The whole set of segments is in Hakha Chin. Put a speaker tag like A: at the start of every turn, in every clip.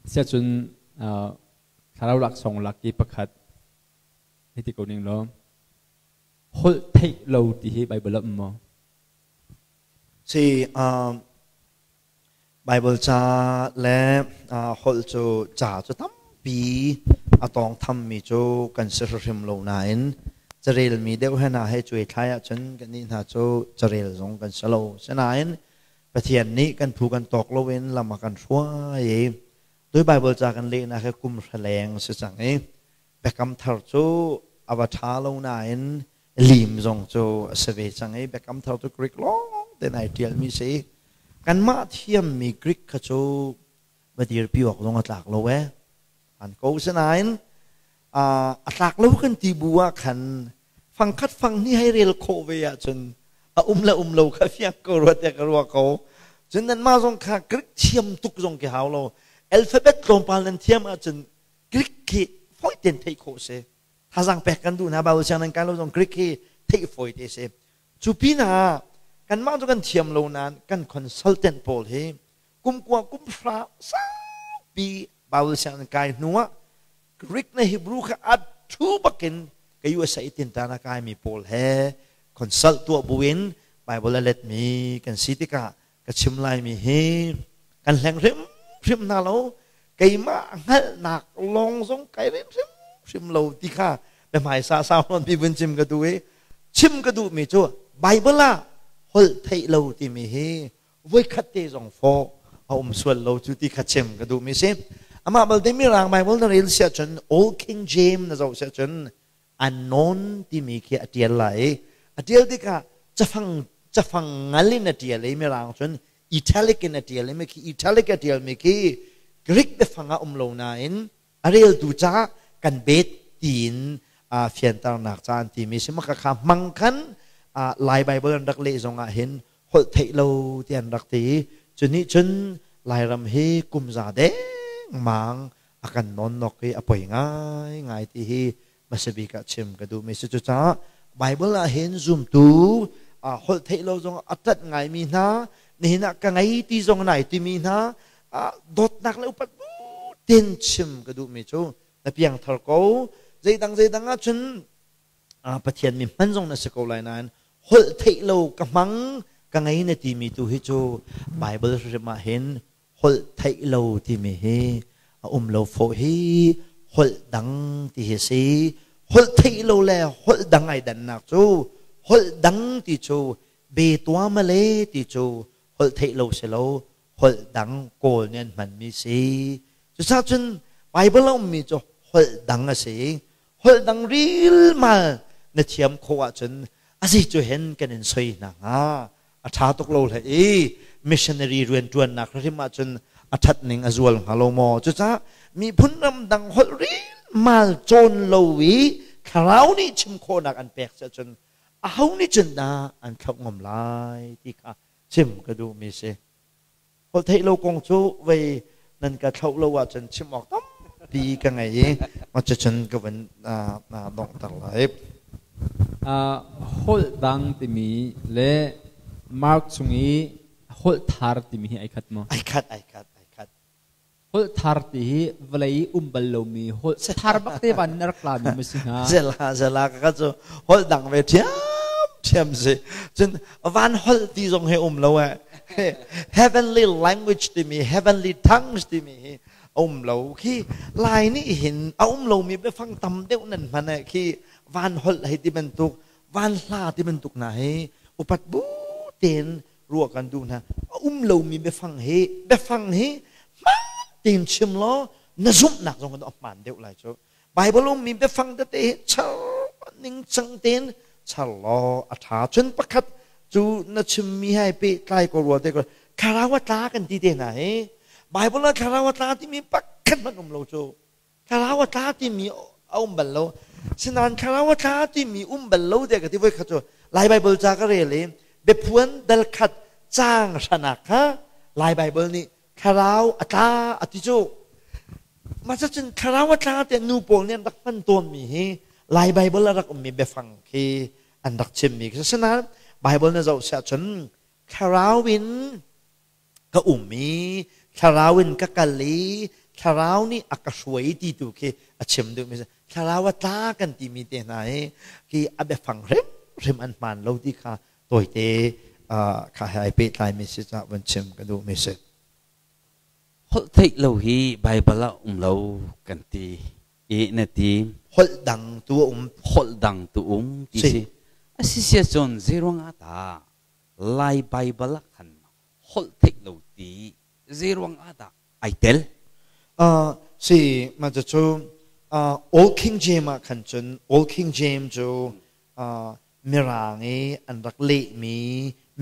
A: Siahcun thlarau laksawng lak i pakhat hei ti ko ning law holh theih lo ti hi Bible ah um maw?
B: Si Bible ca le holh cu ca cu tampi a tawng thammi cu kan si hrim lo nain carelmi deuh he hna he cuai thlai ahcun kannih hna cu carel zong kan si lo. Sinain Pathian nih kan phu kan tawk loin lam a kan hruai i tui Bible ca kan lehnak hi kum hra leng si cang i Biakam Thar cu a va ṭha lo nain lim zong cu a si ve cang i Biakam Thar cu Greek lawng te nai ṭialmi si. Kanmah thiammi Greek kha cu va dirpi awk zong a tlak lo ee. An ko sinain a tlak lo kan ti bu ah khan fangkhat fang hnih hei rel khawh ve ahcun a um le um lo kha fiang ko rua tiah ka ruah ko. Cun nanmah zong kha Greek thiam tuk zong khi hau lo. Alphabet tlawmpal nan thiam ahcun Greek khi fawi tein theih khawh si. Thazaang pek kan duh hna Bible siang nan kai lo zong Greek hi theih fawi te si. Cu pinah kanmah cu kan thiam lo nain kan consultant pawl hi kum kua kum hra saupi Bible sianginn kai hnu ah Greek na Hebrew kha a thu bakin ka USA tintan a kaimi pawl he consult tuah buin Bible a letmi kan si tikah ka chim laimi hi kan hleng hrimhrim hna lo, keimah hngalhnak lawng zong kai rem hrimhrim lo ti kha biahmaisa sau nawn pi vun chim ka duh i chim ka duhmi cu Bible ah holh theih lo timi hi voikhat te zong fawh a um sual lo cu ti kha chim ka duhmi si. Amah balte Mirang Bible na rel siah cun, Old King James na zoh siah cun, unknown timi khi a tial lai i a tial tikah cafang cafang ngal in a tial i Mirang cun italic in a tial i mi khi italic a tial mi khi Greek biafang ah um lo nain a reltu caah kan bet tiin fianternak ca an timi si. Maka kha hmang khan Lai Bible an rak leh zong ah hin holh theih lo ti an rak ti. Cu nih cun Lairam hi kum za dengmang a kan nawnnok i a poi ngaingai ti hi hmasa bik ah chim ka duhmi si. Cucaah Bible ah hin zumtu holh theih lo zong a ṭanh ngaimi hna, nihin ah ka ngei ti zong nai timi hna, dawtnak le upat bu tein chim ka duhmi cu na piangthar ko, zeidang zeidang ah cun Pathian mi hman zong na si ko lai nain holh theih lo ka hmang ka ngei na timi tu hi cu Bible hrim ah hin holh theih lo timi hi a um lo fawh hi. Holh dang ti hi si. Holh theih lo le holh dang ai dannak cu holh dang ti cu be tua male ti cu holh theih lo si lo, holh dang Kawl nih an hmanmi si. Cucaah cun Bible a ummi cu holh dang a si. Holh dang rilmal na thiam khawh ahcun a zei cu hen kan in soi hna hnga. A ṭha tuk lo hlei i missionary rianṭuannak hrim ahcun a ṭhat ning a zual hnga lo maw? Cucaah miphun ramdang holh rilmal cawn lo i thlarau nih chim khawhnak an pek si ahcun aho nih cun dah an thlauh ngam lai ti kha chim ka duhmi si. Holh theih lo kong cu vei nan ka thlauh lo ahcun chim awk tampi ka ngei i mah cucun ka vun donghter lai.
A: Holh dang timi le Mark chung i holh thar timi hi ai khat maw?
B: Ai khat, ai khat, ai khat.
A: Holh thar ti hi vawlei i um bal lomi holh thar bak te van in a rak tlami ma si hnga?
B: Zela, zela ka cu holh dang ve ṭhiam ṭhiam si. Cun van holh ti zong hi um lo eh. Heavenly language timi, heavenly tongues timi hi um lo. Khi Lai nih hin a um lomi biafang tam deuh nan hman eh. Khi van holh hei ti bantuk, van hla ti bantuk hna hi upat bu tein ruah kan duh hna. A um lomi biafang hi biafang hi hmaan tein chim law na zumhnak zong a hmaan deuh lai cu. Bible ummi biafang tete hi char ning cang tein char law a ṭha. Cun pakhat cu na chimmi hai pehtlai ko rua te ko, thlarau a tla kan ti te hna hi Bible ah thlarau a tla timi pakhat hmanh um lo cu. Thlarau a tla timi a um bal lo. Sinain thlarau a tla timi um bal lo tiah ka ti. Voi khat cu Lai Bible ca ka rel i biaphuan dal khat caang hranak kha Lai Bible nih thlarau a tla a ti cu. Mah cun thlarau a tla tiah nu pawl nih an rak hman tawnmi hi Lai Bible a rak ummi biafang khi an rak chimmi khi. Sinain Bible na zoh siah cun thlarau in ka um i thlarau in ka kal i Thlarau nih a ka hruai ti tu khi a chim duhmi si. Thlarau a tla kan timi te hna hi khi a biafang hrimhrim an hmaan lo ti kha tawite kha he ai pehtlaimi si caah van chim ka duhmi si.
C: Holh theih lo hi Baibal ah um lo kan ti i na ti.
B: Holh dang tu a um.
C: Holh dang tu um ti si. A si sia cun zeiruang ah dah Lai Baibal ah khan holh theih lo ti zeiruang ah dah ai tel?
B: Si mah cu Old King James ah khan cun Old King James cu Mirang i an rak lehmi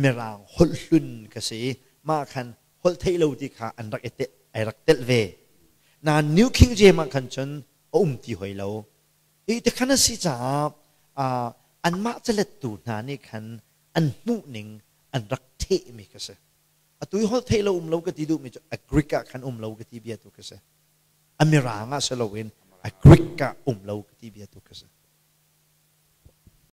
B: Mirang holh hlun ka si. Mah khan holh theih lo ti kha an rak i ai rak telh ve. Nain New King James ah khan cun a um ti hoi lo. Hi ti khan a si caah anmah calettu hna nih khan an hmuhning an rak thehmi ka si. Atu i holh theih lo um lo ka ti duhmi cu a Greek ah khan um lo ka ti bia tu ka si. A Mirang ah si loin a Greek ah um lo ka ti bia tu ka si.